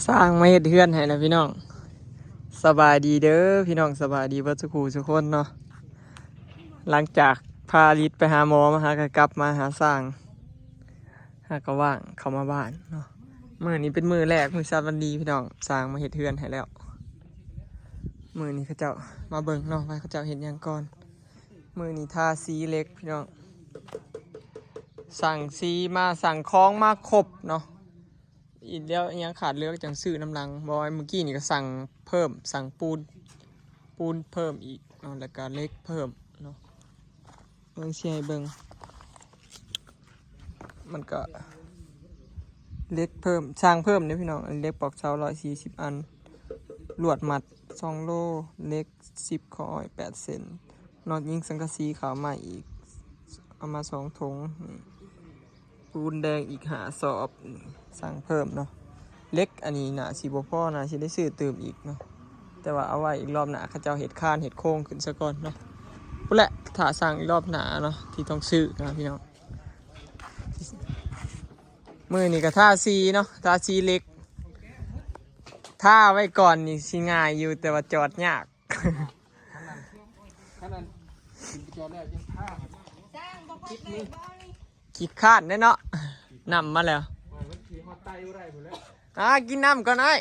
ຊ່າງມາເຮັດເຮືອນໃຫ້ແລ້ວພີ່ນ້ອງ. ສະບາຍດີເດີພີ່ນ້ອງ, ສະບາຍດີເບິດສູ່ຜູ້ສູ່ຄົນເນາະ. ຫຼັງຈາກພາລິດໄປຫາໝໍມາ ຫາກໍກັບມາຫາຊ່າງ ຫາກໍວ່າງເຂົ້າມາບ້ານເນາະ. ມື້ນີ້ເປັນມື້ແລກ ມື້ສັບວັນດີພີ່ນ້ອງ, ຊ່າງມາເຮັດເຮືອນໃຫ້ແລ້ວ. ມື້ນີ້ເຂົາເຈົ້າມາເບິ່ງເນາະ ວ່າເຂົາເຈົ້າເຮັດຫຍັງກ່ອນ. ມື້ນີ້ທາສີເຫຼັກພີ່ນ້ອງ, ສັ່ງສີມາ ສັ່ງຂອງມາຄົບເນາະ. ອີກແລ້ວ ອີຫຍັງຂາດເຫຼືອກໍຈັ່ງຊື້ນຳຫຼັງ. ບໍ່ ມື້ກີ້ນີ້ກໍສັ່ງເພີ່ມ ສັ່ງປູນ ປູນເພີ່ມອີກເນາະ ແລ້ວກໍເຫຼັກເພີ່ມເນາະ. ເບິ່ງ ຊິໃຫ້ເບິ່ງ ມັນກໍເຫຼັກເພີ່ມ ສ້າງເພີ່ມເດ້ພີ່ນ້ອງ. ອັນນີ້ເຫຼັກປອກເສົາ ຮ້ອຍສີ່ສິບອັນ, ລວດມັດ ສອງໂລ, ເຫຼັກ ສິບຂໍ້ອ້ອຍ ແປດເຊັນ, ນັອດຍິງສັງກະສີເຂົ້າມາອີກ ເອົາມາສອງຖົງ, ນີ້ ປູນແດງອີກຫ້າສອບ, ສັ່ງເພີ່ມເນາະ. ເຫຼັກອັນນີ້ໜ້າຊິບໍ່ພໍ, ໜ້າຊິໄດ້ຊື້ຕື່ມອີກເນາະ, ແຕ່ວ່າເອົາໄວ້ອີກລອບໜ້າ ເຂົາເຈົ້າເຮັດຄານເຮັດໂຄງຂຶ້ນຊະກ່ອນເນາະ. ພຸ້ນແຫຼະ ຖ້າສັ່ງອີກລອບໜ້າເນາະ ທີ່ຕ້ອງຊື້ນະພີ່ນ້ອງ. ມື້ນີ້ກໍທາສີເນາະ ທາສີເຫຼັກ, ທາໄວ້ກ່ອນນີ້ຊິງ່າຍຢູ່ ແຕ່ວ່າຈອດຍາກ. ຄັນນັ້ນ ຄັນນັ້ນ ຂຶ້ນໄປຈອດແລ້ວຈັ່ງຖ້າ ຈ້າງບໍ່ເປີດເລີຍບໍ່ນີ້? ຂີ້ຄ້ານເດ້ເນາະ. ນ້ຳມາແລ້ວ ວ່າມັນຊິຮອດໄຕບໍ່ໄດ້ພຸ້ນແຫຼະ. ອ່າ ກິນນ້ຳກ່ອນອ້າຍ.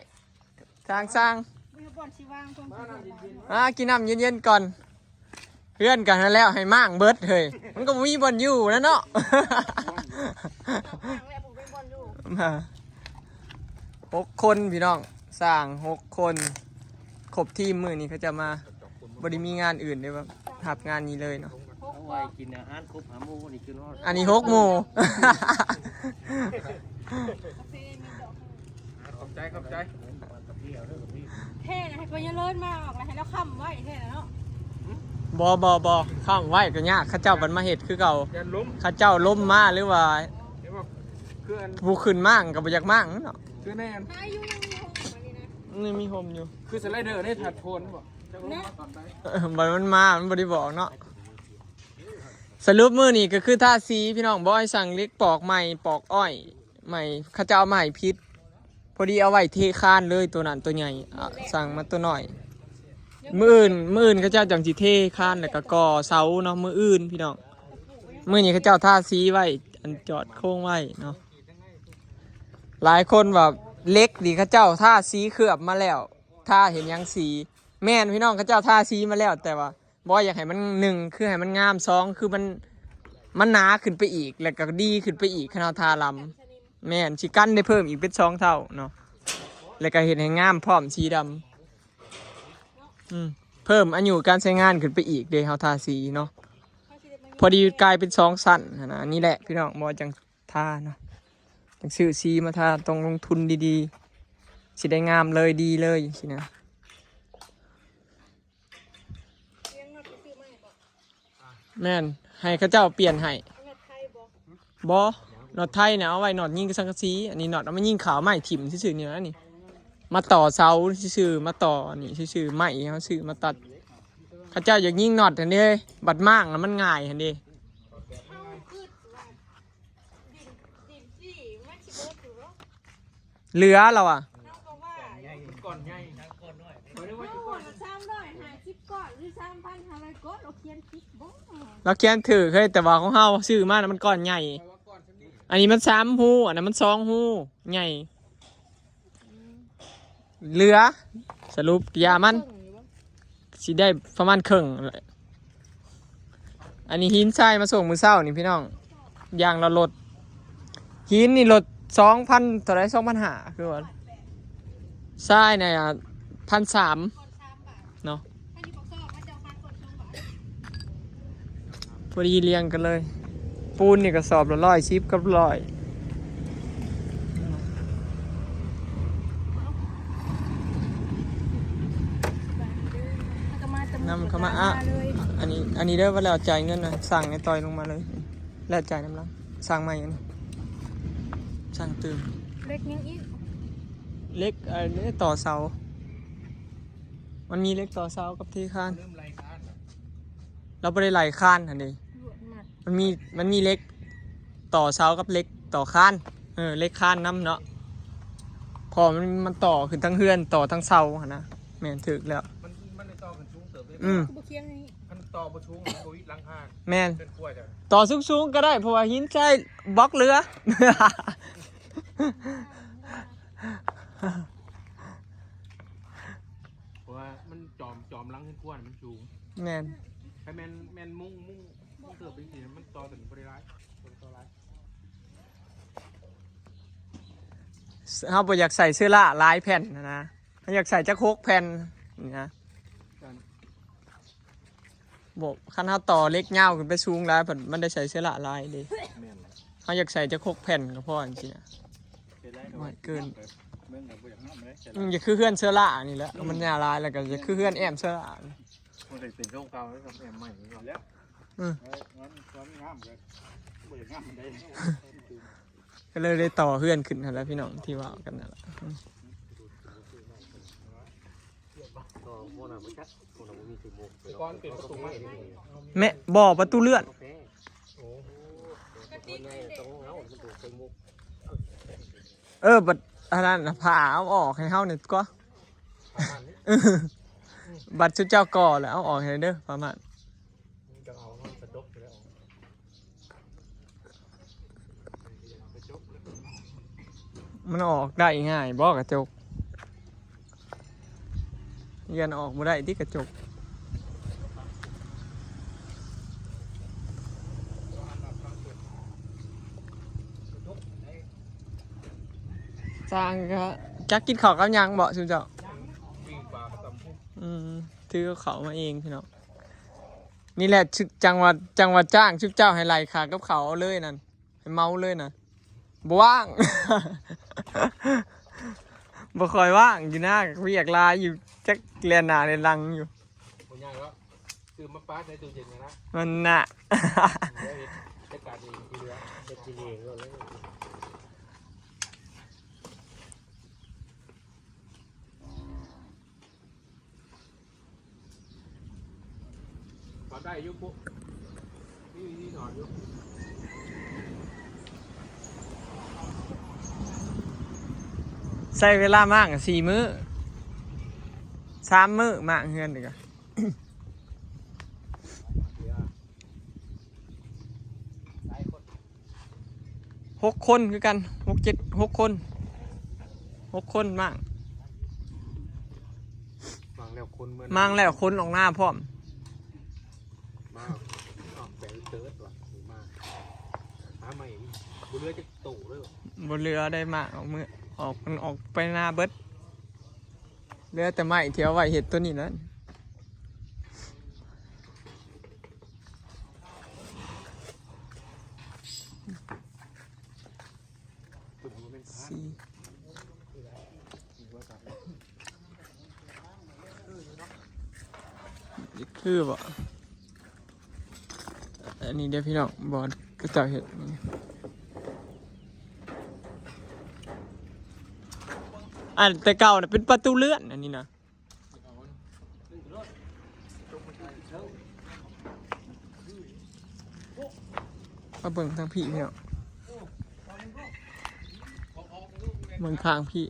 ສ້າງ ສ້າງ ບໍ່ມີບ່ອນຊິວາງຂອງກິນ. ອ່າ ກິນນ້ຳເຢັນໆກ່ອນ. ເຮືອນກັນຫັ້ນແລ້ວ ໃຫ້ມ້າງເບິດເຮີ້ຍ, ມັນກໍບໍ່ມີບ່ອນຢູ່ແລ້ວເນາະ. ມ້າງແລ້ວ ບໍ່ມີບ່ອນຢູ່. ຫົກຄົນພີ່ນ້ອງ, ຊ່າງຫົກຄົນ ຄົບທີມ. ມື້ນີ້ເຂົາເຈົ້າມາ ບໍ່ໄດ້ມີງານອື່ນເດ້ ຮັບງານນີ້ເລີຍເນາະ. ເອົາໄວ້ກິນອາຫານຄົບຫ້າໝູ່ນີ້ຄືຮອດ. ອັນນີ້ຫົກໝູ່. ກາເຟມີດອກ. ຂອບໃຈ ຂອບໃຈ. ແທ້ນະ ໃຫ້ພະຍາເລີນມາອອກ ແລ້ວໃຫ້ລາວຄ້ຳໄວ້ແທ້ນະເນາະ. ບໍ່ ບໍ່ ບໍ່ ຄ້ຳໄວ້ກໍຍາກ, ເຂົາເຈົ້າບັດມາເຮັດຄືເກົ່າ. ຢ້ານລົມ ເຂົາເຈົ້າລົມມາ ຫຼືວ່າ ເຫັນບໍ່ ຄືອັນ ຜູ້ຂຶ້ນມ້າງກໍບໍ່ຢາກມ້າງເນາະ. ຄືແນ່ນ ໃຫ້ຢູ່ ຍັງມີຮົ່ມອັນນີ້ນະ. ນີ້ມີຮົ່ມຢູ່. ຄືສະໄລເດີໃນຖາດໂພນບໍ່? ເນາະ ເອີ ບັດມັນມາ ມັນບໍ່ໄດ້ບອກເນາະ. ສະຫຼຸບມື້ນີ້ກໍຄືທາສີພີ່ນ້ອງ, ບໍ່ໃຫ້ສັ່ງເຫຼັກປອກໃໝ່ ປອກອ້ອຍໃໝ່, ເຂົາເຈົ້າເອົາມາໃຫ້ຜິດ. ພໍດີເອົາໄວ້ເທຄານເລີຍ ໂຕນັ້ນໂຕໃຫຍ່, ອ່າ ສັ່ງມາໂຕນ້ອຍ. ມື້ອື່ນ ມື້ອື່ນເຂົາເຈົ້າຈັ່ງຊິເທຄານ ແລ້ວກໍກໍ່ເສົາເນາະ ມື້ອື່ນພີ່ນ້ອງ. ມື້ນີ້ເຂົາເຈົ້າທາສີໄວ້ ອັນຈອດໂຄງໄວ້ເນາະ. ຫຼາຍຄົນວ່າເຫຼັກນີ້ເຂົາເຈົ້າທາສີເຄື່ອບມາແລ້ວ, ທາເຮັດຫຍັງສີ? ແມ່ນພີ່ນ້ອງ, ເຂົາເຈົ້າທາສີມາແລ້ວ ແຕ່ວ່າ ບໍ່ ຢາກໃຫ້ມັນ ໜຶ່ງ ຄືໃຫ້ມັນງາມ, ສອງ ຄືມັນ ມັນໜາຂຶ້ນໄປອີກ ແລ້ວກໍດີຂຶ້ນໄປອີກ ຄັນເຮົາທາລຳ. ແມ່ນ ຊິກັນໄດ້ເພີ່ມອີກເປັນສອງເທົ່າເນາະ, ແລ້ວກໍເຮັດໃຫ້ງາມພ້ອມ ສີດຳ. ອືມ ເພີ່ມອາຍຸການໃຊ້ງານຂຶ້ນໄປອີກເດ້ ເຮົາທາສີເນາະ. ພໍດີກາຍເປັນສອງຊັ້ນຫັ້ນນະ. ນີ້ແຫຼະພີ່ນ້ອງ, ບໍ່ ຈັ່ງ ທາເນາະ, ຈັ່ງຊື້ສີມາທາ, ຕ້ອງລົງທຶນດີໆ ຊິໄດ້ງາມເລີຍ ດີເລີຍຊີ້ນະ. ແມ່ນ ໃຫ້ເຂົາເຈົ້າປ່ຽນໃຫ້. ບໍ່ ນັອດໄທນະ ເອົາໄວ້ນັອດຍິງກັບສັງກະສີ, ອັນນີ້ນັອດເອົາມາຍິງຂາວໄມ້ຖິ້ມຊື່ໆນີ້ນະ. ນີ້ມາຕໍ່ເສົາຊື່ໆ, ມາຕໍ່ອັນນີ້ຊື່ໆ, ໄມ້ເຮົາຊື້ມາຕັດ. ເຂົາເຈົ້າຢາກຍິງນັອດຫັ້ນເດ້, ບັດມ້າງນະມັນງ່າຍຫັ້ນເດ້. ເຫຼືອລະວ່າ ເຮົາກໍວ່າ ກ້ອນໃຫຍ່ ເຮົາວ່າສາມຮ້ອຍຫ້າສິບກ້ອນ ຫຼື ສາມພັນຫ້າຮ້ອຍກ້ອນ ລາວຂຽນຜິດບໍ່? ລາວຂຽນຖືກເຮີ້ຍ, ແຕ່ວ່າຂອງເຮົາຊື້ມານະມັນກ້ອນໃຫຍ່. ອັນນີ້ມັນສາມຮູ, ອັນນັ້ນມັນສອງຮູ ໃຫຍ່. ເຫຼືອ ສະຫຼຸບຢາມັນຊິໄດ້ປະມານເຄິ່ງແຫຼະ. ອັນນີ້ຫີນຊາຍມາສົ່ງມື້ເຊົ້ານີ້ພີ່ນ້ອງ, ຢ່າງລະລົດ. ຫີນນີ້ລົດສອງພັນເທົ່າໃດ ສອງພັນຫ້າ ຄືວ່າ, ຊາຍນີ້ ອ່າ ພັນສາມເນາະ. ພໍດີລຽງກັນເລີຍ. ປູນນີ້ກະສອບລະຮ້ອຍສິບກັບຮ້ອຍ. ນຳເຂົ້າມາ ອ່ະ ອັນນີ້ ອັນນີ້ເດີ, ວ່າແລ້ວຈ່າຍເງິນນະ, ສັ່ງໃຫ້ຕ່ອຍລົງມາເລີຍ. ແລ້ວຈ່າຍນຳລາວ. ສັ່ງໃໝ່ອັນນີ້, ສັ່ງຕື່ມ. ເຫຼັກຫຍັງອີກ? ເຫຼັກ ເອີ ຕໍ່ເສົາ. ມັນມີເຫຼັກຕໍ່ເສົາກັບເທຄານ. ລາວບໍ່ໄດ້ໄລ່ຄານຫັ້ນເດ້. ມັນມີ ມັນມີເຫຼັກຕໍ່ເສົາກັບເຫຼັກຕໍ່ຄານ. ເອີ ເຫຼັກຄານນຳເນາະ. ເພາະມັນ ມັນຕໍ່ຂຶ້ນທັງເຮືອນ ຕໍ່ທັງເສົາຫັ້ນນະ. ແມ່ນ ຖືກແລ້ວ. ມັນ ມັນໄດ້ຕໍ່ຂຶ້ນສູງເຕີບເດ້. ອືມ ຄືບໍ່ຄຽງນີ້ ຄັນຕໍ່ບໍ່ສູງ ມັນບໍ່ວິດຫຼັງຄາ. ແມ່ນ ເປັນຂົວເຈົ້າ ຕໍ່ສູງໆກໍໄດ້ ເພາະວ່າຫີນໃສ່ບລັອກເຫຼືອ. ເພາະວ່າມັນຈອມ ຈອມຫຼັງເຮືອນຄົວມັນສູງ. ແມ່ນ ຖ້າແມ່ນ ແມ່ນມຸງ ມຸງ ມຸງເຕີບຈັ່ງຊີ້ ມັນຕໍ່ຕົວນີ້ບໍ່ໄດ້ຫຼາຍ ບໍ່ໄດ້ຕໍ່ຫຼາຍ. ເຮົາບໍ່ຢາກໃສ່ເຊື້ອລາຫຼາຍແຜ່ນນະ ເຮົາຢາກໃສ່ຈັກຫົກແຜ່ນນີ້ນະ. ບໍ່ ຄັນເຮົາຕໍ່ເຫຼັກຍາວຂຶ້ນໄປສູງຫຼາຍ ເພິ່ນ ມັນໄດ້ໃສ່ເຊື້ອລາຫຼາຍເດ້. ແມ່ນແຫຼະ ເຮົາຢາກໃສ່ຈັກຫົກແຜ່ນກໍພໍຈັ່ງຊີ້ນະ. ເຮັດໄດ້ກໍ ນ້ອຍເກີນ ເບິ່ງກໍບໍ່ຢາກນຳເດ້. ອືມ ຢາກຄືເຮືອນເຊື້ອລານີ້ແຫຼະ. ອືມ ມັນຍາວຫຼາຍ ແລ້ວກໍຢາກຄືເຮືອນແອ້ມເຊື້ອລາ. ມັນເປັນໂຄງເກົ່າແລ້ວ ແອ້ມໃໝ່ນີ້ກ່ອນແລ້ວ. ອືມ ເອີ ມັນ ມັນງາມເລີຍ ບໍ່ໄດ້ງາມໃດ. ກໍເລີຍໄດ້ຕໍ່ເຮືອນຂຶ້ນຫັ້ນແຫຼະພີ່ນ້ອງ ທີ່ເວົ້າກັນນັ້ນແຫຼະ. ອືມ ແມ່ນບໍ່ ປະຕູເລື່ອນ. ເອີ ບັດອັນນັ້ນ ຜ້າເອົາອອກໃຫ້ເຮົານີ້ກວ່າ. ບັດຊຸມເຈົ້າກໍ່ແລ້ວ ເອົາອອກໃຫ້ເດີ ປະມານ ມັນອອກໄດ້ງ່າຍບໍ່ກະຈົກ? ຢ້ານອອກບໍ່ໄດ້ຕິກະຈົກ. ຊ່າງກະຈັກກິນເຂົ້າກັບຫຍັງບໍ່ຊຸມເຈົ້າ? ອືມ ຖືເຂົ້າມາເອງພີ່ນ້ອງ. ນີ້ແຫຼະ ຈັ່ງວ່າ ຈັ່ງວ່າຈ້າງຊຸມເຈົ້າໃຫ້ໄລ່ຄ່າກັບເຂົ້າເອົາເລີຍນັ້ນ ໃຫ້ເໝົາເລີຍນະ. ບໍ່ວ່າງ ບໍ່ຄ່ອຍວ່າງຢູ່ນະ ວຽກຫຼາຍຢູ່ ຈັກແລ່ນໜ້າແລ່ນຫຼັງຢູ່. ບໍ່ຍາກດອກ ຊື້ມາປະໃສ່ຕູ້ເຢັນນະ ມັນນະ ເຮັດຈັດການເອງທີ່ເຫຼືອ ເຮັດກິນເອງໂລດເລີຍ. ຖອດໄດ້ຢູ່ປຸ ມີວິທີຖອດຢູ່. ໃຊ້ເວລາມ້າງສີ່ມື້ ສາມມື້ມ້າງເຮືອນນີ້ກະ. ຫົກຄົນຄືກັນ ຫົກເຈັດ ຫົກຄົນ ຫົກຄົນມ້າງ ມ້າງແລ້ວຂົນເມືອ ມ້າງແລ້ວຂົນອອກນາພ້ອມ. ມາ ອ້າວ ແປງເຕີດວ່າ ມາ ຫາໃໝ່ ບໍ່ເຫຼືອຈັກໂຕເລີຍ ບໍ່ເຫຼືອໄດ້ມ້າງອອກເມືອ ອອກ ມັນອອກໄປນາເບິດ ເຫຼືອແຕ່ໄມ້ທີ່ເອົາໄວ້ເຮັດໂຕນີ້ນັ້ນ. ສີ່ ຄືບໍ່? ອັນນີ້ເດ້ພີ່ນ້ອງ ບ່ອນເຂົາເຈົ້າເຮັດນີ້ ອັນແຕ່ເກົ່ານະເປັນປະຕູເລື່ອນ ອັນນີ້ນະ. ມາເບິ່ງທາງພີ້ພີ່ນ້ອງ ເບິ່ງທາງພີ້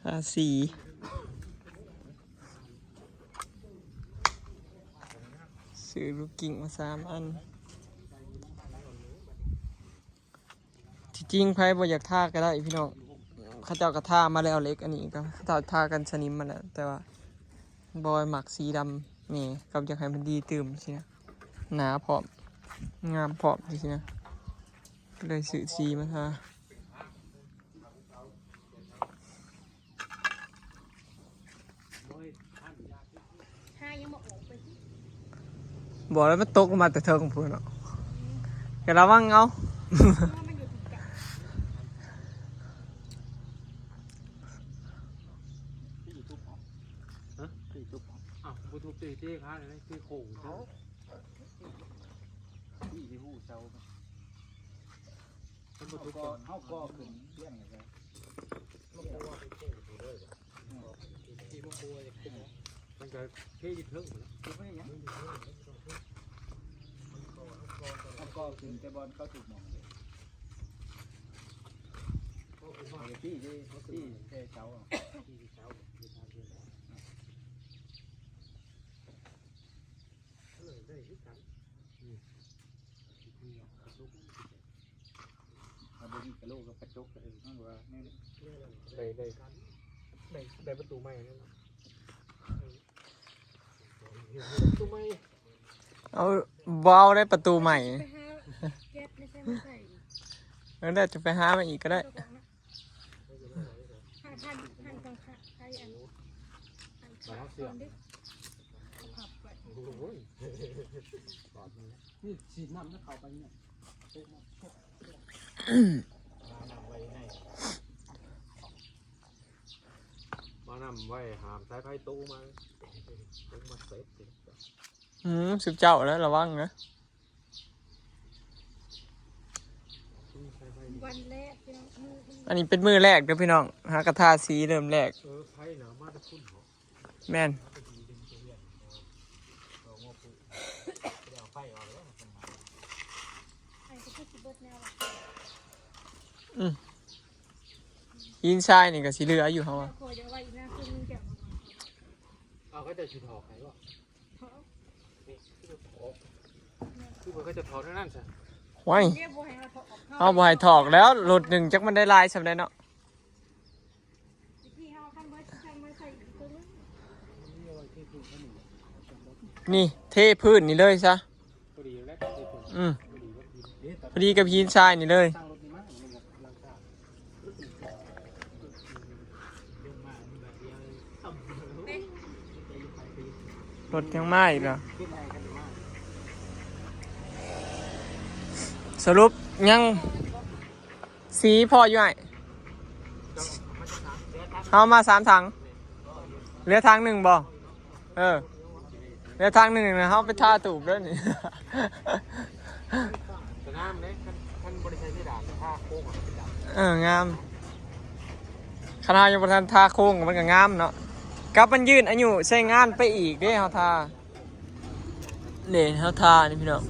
ທາສີ ຊື້ລູກກິ່ງມາສາມອັນ. ທີ່ຈິງໃຜບໍ່ຢາກທາກະໄດ້ພີ່ນ້ອງ ເຂົາເຈົ້າກະທາມາແລ້ວ ເຫຼັກອັນນີ້ກະເຂົາເຈົ້າທາກັນສະໜິມຫັ້ນແຫຼະ ແຕ່ວ່າບອຍມັກສີດຳແດ່ ກັບຢາກໃຫ້ມັນດີຕື່ມຊີ້ນະ ໜາພ້ອມ ງາມພ້ອມຊີ້ນະ ເລີຍຊື້ສີມາທາ. ບໍ່ແລ້ວ ມັນຕົກລົງມາແຕ່ເທິງພຸ້ນເນາະ ກະລະວັງເອົາ. ມັນບໍ່ຖືກ ເຮົາກໍຂຶ້ນລຽງແລ້ວ ມັນ ກໍເພຢູ່ເທິງພຸ້ນແຫຼະ ບໍ່ເປັນຫຍັງ ມັນກໍຂຶ້ນແຕ່ບ່ອນເຂົາຖືກໝອງເດ້ ຕີເດ້ ຕີແຕ່ເສົາ ຕີເສົາ ເອີ ໄດ້ຄືກັນ ອືມ ມັນບໍ່ມີກະໂຫຼກກັບກະຈົກ ເອີ ມັນວ່າແນວນີ້ ໄດ້ ໄດ້ ໄດ້ ໄດ້ປະຕູໃໝ່ນັ້ນ ເອີ ປະຕູໃໝ່ ເອົາ ບໍ່ເອົາໄດ້ປະຕູໃໝ່ ໄປຫາແກັບໃນໃສ່ມາໃສ່ອີກ ເອີ ແລ້ວຈະໄປຫາມາອີກກໍໄດ້ ຫັ້ນ ຫັ້ນ ຫັ້ນຂອງໃຜອັນ ຫັ້ນຂອງເພິ່ນເດ້ ເອົາພັບໄວ້ ໂອ້ຍ ນີ້ສີດນ້ຳແລ້ວເຂົ້າໄປນີ້ ມານຳໄວ້ໃນ ມານຳໄວ້ຫາມສາຍໄຟໂຕມາ ໂຕມາເສັດ ອືມ ສຸມເຈົ້າແລ້ວລະວັງນະ ວັນແລກ ພີ່ນ້ອງ ມື້ ອັນນີ້ເປັນມື້ແລກເດີພີ່ນ້ອງ ຫາກະທາສີເລີ່ມແລກ ເອີ ໄຟນະມາແຕ່ພຸ້ນເນາະ ແມ່ນ ອືມ ຫີນຊາຍນີ້ກໍຊິເຫຼືອຢູ່ເຮົາວ່າ ເອົາ ເຂົາເຈົ້າຊິຖອກໃຫ້ບໍ່? ນີ້ຄືຖອກ ຄືວ່າເຂົາເຈົ້າຖອກແນວນັ້ນຊະ ໂອ້ຍ ເຮົາບໍ່ໃຫ້ຖອກແລ້ວ ລົດໜຶ່ງຈັກມັນໄດ້ຫຼາຍສ່ຳໃດເນາະ. ນີ້ເທພື້ນນີ້ເລີຍຊະ ພໍດີແລ້ວ ອືມ ພໍດີກັບຫີນຊາຍນີ້ເລີຍ ລົດຍັງມາອີກເນາະ ສະຫຼຸບຍັງ ສີພໍຢູ່ອ້າຍ ເຮົາມາສາມຖັງ ເຫຼືອຖັງໜຶ່ງບໍ່? ເອີ ເຫຼືອຖັງໜຶ່ງນະ ເຮົາໄປທາຕູບເດີນີ້ ກໍງາມເດ້ ຄັນ ຄັນບໍ່ໄດ້ໃສ່ເພດານ ທາໂຄງເປັນດຳ ເອີ ງາມ ຄັນເຮົາຍັງບໍ່ທັນທາໂຄງມັນກໍງາມເນາະ ກັບມັນຍືດອາຍຸໃຊ້ງານໄປອີກເດ້ ເຮົາທາ. ເດ້ ເຮົາທານີ້ພີ່ນ້ອງ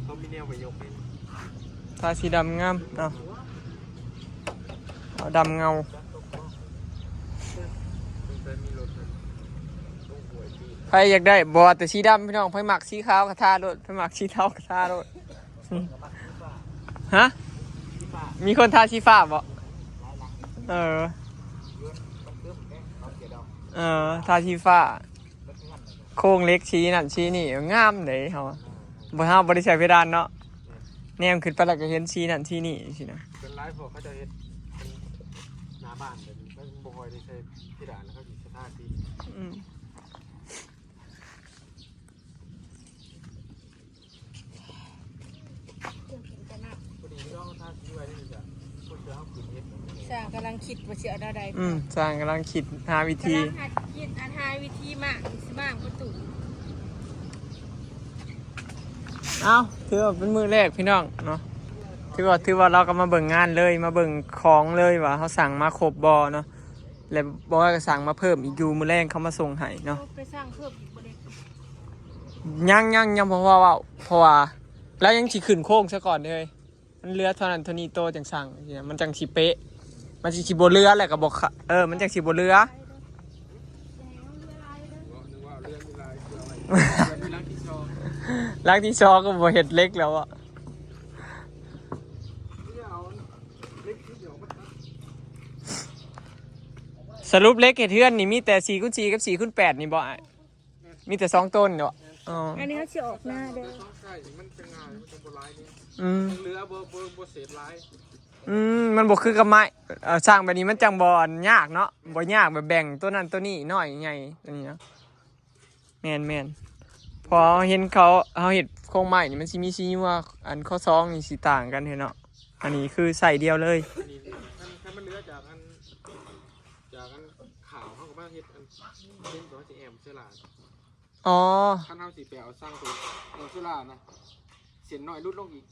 ເຂົາມີແນວໄປຍົກເດ້ ທາສີດຳງາມເນາະ ເອົາດຳເງົາ ໃຜຢາກໄດ້ ບໍ່ແຕ່ສີດຳພີ່ນ້ອງ ໃຜມັກສີຂາວກໍທາໂລດ ໃຜມັກສີເທົາກໍທາໂລດ. ຮະ ມີຄົນທາສີຟ້າບໍ່? ເອີ ເອີ ທາສີຟ້າ ໂຄງເຫຼັກສີນັ້ນສີນີ້ ງາມເດ້ເຮົາ ບໍ່ ເຮົາບໍ່ໄດ້ໃສ່ເພດານເນາະ ແນມຂຶ້ນໄປແລ້ວກໍເຫັນສີນັ້ນສີນີ້ຊີ້ນະ ສ່ວນຫຼາຍພວກເຂົາເຈົ້າເຮັດເປັນໜ້າບ້ານແບບນີ້ ເຂົາບໍ່ຄ່ອຍໄດ້ໃສ່ເພດານ ແລ້ວເຂົາຊິທາສີ ອືມ. ຊ່າງກຳລັງຄິດວ່າຊິເອົາແນວໃດ ອືມ ຊ່າງກຳລັງຄິດຫາວິທີ ກຳລັງຫາ ຄິດ ອັນ ຫາວິທີມ້າງ ຊິມ້າງປະຕູ ເອົ້າ ຖືວ່າເປັນມື້ແລກພີ່ນ້ອງເນາະ ຖືວ່າ ຖືວ່າເຮົາກໍມາເບິ່ງງານເລີຍ ມາເບິ່ງຂອງເລີຍວ່າເຮົາສັ່ງມາຄົບບໍ່ເນາະ ແລະ ບໍ່ວ່າກໍສັ່ງມາເພີ່ມອີກຢູ່ ມື້ແລງເຂົາມາສົ່ງໃຫ້ເນາະ ໄປສັ່ງເພີ່ມອີກບໍ່ເດ້? ຍັງ ຍັງ ຍັງບໍ່ພໍເວົ້າ ເພາະວ່າລາວຍັງຊິຂຶ້ນໂຄງຊະກ່ອນເດ້ ມັນເຫຼືອເທົ່ານັ້ນເທົ່ານີ້ໂຕຈັ່ງສັ່ງ ມັນຈັ່ງຊິເປະ ມັນຊິ ຊິບໍ່ເຫຼືອ ແລ້ວກໍບໍ່ຂະ ເອີ ມັນຈັ່ງຊິບໍ່ເຫຼືອ ເອີ ເຫຼືອຢູ່ຫຼາຍ ເຫຼືອຢູ່ຫຼາຍ ເຫຼືອຢູ່ຫຼັງທີສອງ ຫຼັງທີສອງກໍບໍ່ເຮັດເຫຼັກແລ້ວອະ ສະຫຼຸບເຫຼັກເຮັດເຮືອນນີ້ມີແຕ່ສີ່ຄູນສີ່ກັບສີ່ຄູນແປດນີ້ບໍ່ອ້າຍ? ມີແຕ່ສອງໂຕນີ້ເນາະ ອໍ ອັນນີ້ເຮົາຊິອອກໜ້າເດີ ອືມ ເຫຼືອບໍ່ ບໍ່ ບໍ່ເສບຫຼາຍ ອືມ ມັນບໍ່ຄືກັບໄມ້ ເອີ ສ້າງແບບນີ້ມັນຈັ່ງບໍ່ ອັນ ຍາກເນາະ ບໍ່ຍາກ ແບບແບ່ງໂຕນັ້ນໂຕນີ້ ນ້ອຍໃຫຍ່ ອັນນີ້ເນາະ ແມ່ນໆ ເພາະເຮົາເຫັນເຂົາ ເຮົາເຮັດໂຄງໄມ້ນີ້ມັນຊິມີສີຢູ່ວ່າ ອັນ ຂໍ້ສອງນີ້ຊິຕ່າງກັນເຫັນເນາະ ອັນນີ້ຄືໃສ່ດຽວເລີຍ ອັນນີ້ ຄັນ ຄັນມັນເຫຼືອຈາກ ອັນ ຈາກ ອັນ ຂາວ ເຮົາກໍມາເຮັດ ອັນ ເຮັດຕົວຊິແອມເຊື້ອລາ ອໍ ຄັນເຮົາຊິໄປເອົາສ້າງຕົວ ເອີ ເຊື້ອລານະ ເສັ້ນນ້ອຍຫຼຸດລົງອີກ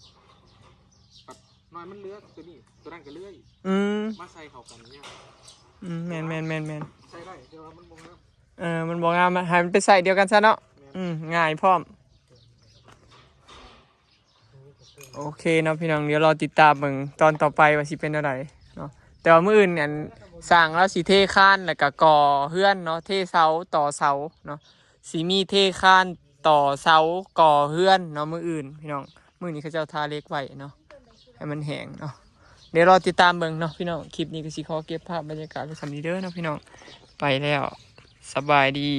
ປັດ ນ້ອຍມັນເຫຼືອຕົວນີ້ ຕົວນັ້ນກໍເຫຼືອອີກ ອືມ ມາໃສ່ເຂົ້າກັນຍາກ ອືມ ແມ່ນໆໆ ໃສ່ໄດ້ແຕ່ວ່າມັນບໍ່ງາມ ເອີ ມັນບໍ່ງາມ ໃຫ້ມັນໄປໃສ່ດຽວກັນຊະເນາະ ແມ່ນ ອືມ ງ່າຍພ້ອມ ໂອເຄເນາະພີ່ນ້ອງ ດຽວລໍຕິດຕາມເບິ່ງຕອນຕໍ່ໄປວ່າຊິເປັນແນວໃດເນາະ ແຕ່ວ່າມື້ອື່ນອັນ ຊ່າງລາວຊິເທຄານ ແລ້ວກໍກໍ່ເຮືອນເນາະ ເທເສົາ ຕໍ່ເສົາເນາະ ຊິມີເທຄານ ຕໍ່ເສົາ ກໍ່ເຮືອນເນາະ ມື້ອື່ນພີ່ນ້ອງ ມື້ນີ້ເຂົາເຈົ້າທາເຫຼັກໄວ້ເນາະ ໃຫ້ມັນແຫ້ງເນາະ ດຽວລໍຕິດຕາມເບິ່ງເນາະພີ່ນ້ອງ ຄລິບນີ້ກໍຊິຂໍເກັບພາບບັນຍາກາດໄວ້ສ່ຳນີ້ເດີເນາະພີ່ນ້ອງ ໄປແລ້ວ ສະບາຍດີ.